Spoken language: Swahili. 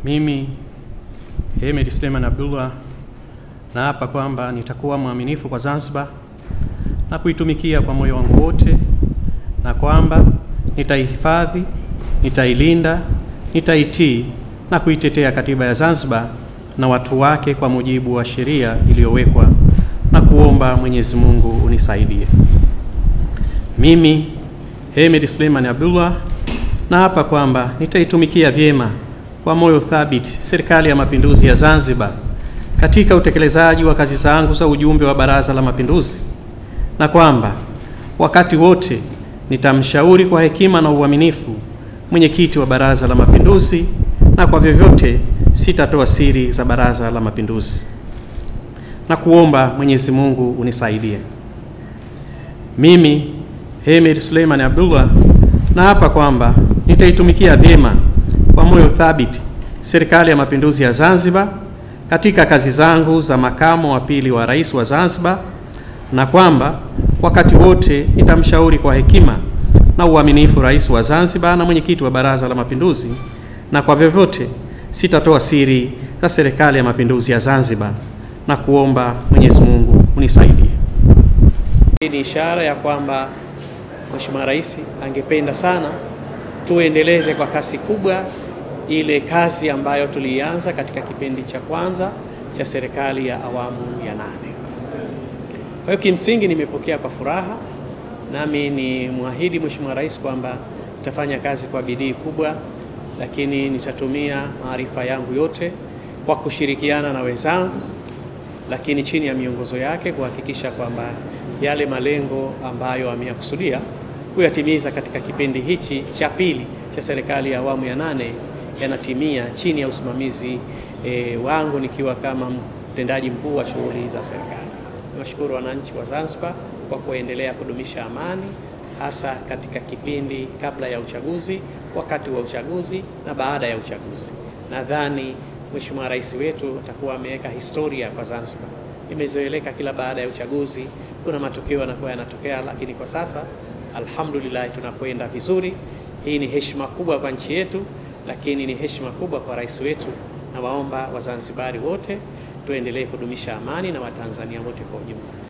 Mimi Hemed Suleiman Abdullah naapa kwamba nitakuwa mwaminifu kwa Zanzibar na kuitumikia kwa moyo wangu wote, na kwamba nitaihifadhi, nitailinda, nitaitii na kuitetea katiba ya Zanzibar na watu wake kwa mujibu wa sheria iliyowekwa, na kuomba Mwenyezi Mungu unisaidie. Mimi Hemed Suleiman Abdullah naapa kwamba nitaitumikia vyema kwa moyo thabiti Serikali ya Mapinduzi ya Zanzibar katika utekelezaji wa kazi zangu za ujumbe wa Baraza la Mapinduzi, na kwamba wakati wote nitamshauri kwa hekima na uaminifu mwenyekiti wa Baraza la Mapinduzi, na kwa vyovyote sitatoa siri za Baraza la Mapinduzi, na kuomba Mwenyezi Mungu unisaidie. Mimi Hemed Suleiman Abdullah naapa kwamba nitaitumikia vyema kwa moyo thabiti Serikali ya Mapinduzi ya Zanzibar katika kazi zangu za makamu wa pili wa rais wa Zanzibar, na kwamba wakati wote nitamshauri kwa hekima na uaminifu rais wa Zanzibar na mwenyekiti wa Baraza la Mapinduzi, na kwa vyovyote sitatoa siri za Serikali ya Mapinduzi ya Zanzibar, na kuomba Mwenyezi Mungu unisaidie. Hii ni ishara ya kwamba Mheshimiwa Rais angependa sana tuendeleze kwa kasi kubwa ile kazi ambayo tulianza katika kipindi cha kwanza cha serikali ya awamu ya 8. Kwa hiyo kimsingi nimepokea kwa furaha, nami ni muahidi Mheshimiwa Rais kwamba nitafanya kazi kwa bidii kubwa, lakini nitatumia maarifa yangu yote kwa kushirikiana na wenzangu, lakini chini ya miongozo yake kuhakikisha kwamba yale malengo ambayo ameyakusudia kuyatimiza katika kipindi hichi cha pili cha serikali ya awamu ya 8 yanatimia chini ya usimamizi wangu nikiwa kama mtendaji mkuu wa shughuli za serikali. Niwashukuru wananchi wa Zanzibar kwa kuendelea kudumisha amani, hasa katika kipindi kabla ya uchaguzi, wakati wa uchaguzi na baada ya uchaguzi. Nadhani Mheshimiwa Rais wetu atakuwa ameweka historia kwa Zanzibar. Imezoeleka kila baada ya uchaguzi kuna matukio yanakuwa yanatokea, lakini kwa sasa alhamdulillah tunakwenda vizuri. Hii ni heshima kubwa kwa nchi yetu, lakini ni heshima kubwa kwa rais wetu, na waomba Wazanzibari wote tuendelee kudumisha amani na Watanzania wote kwa ujumla.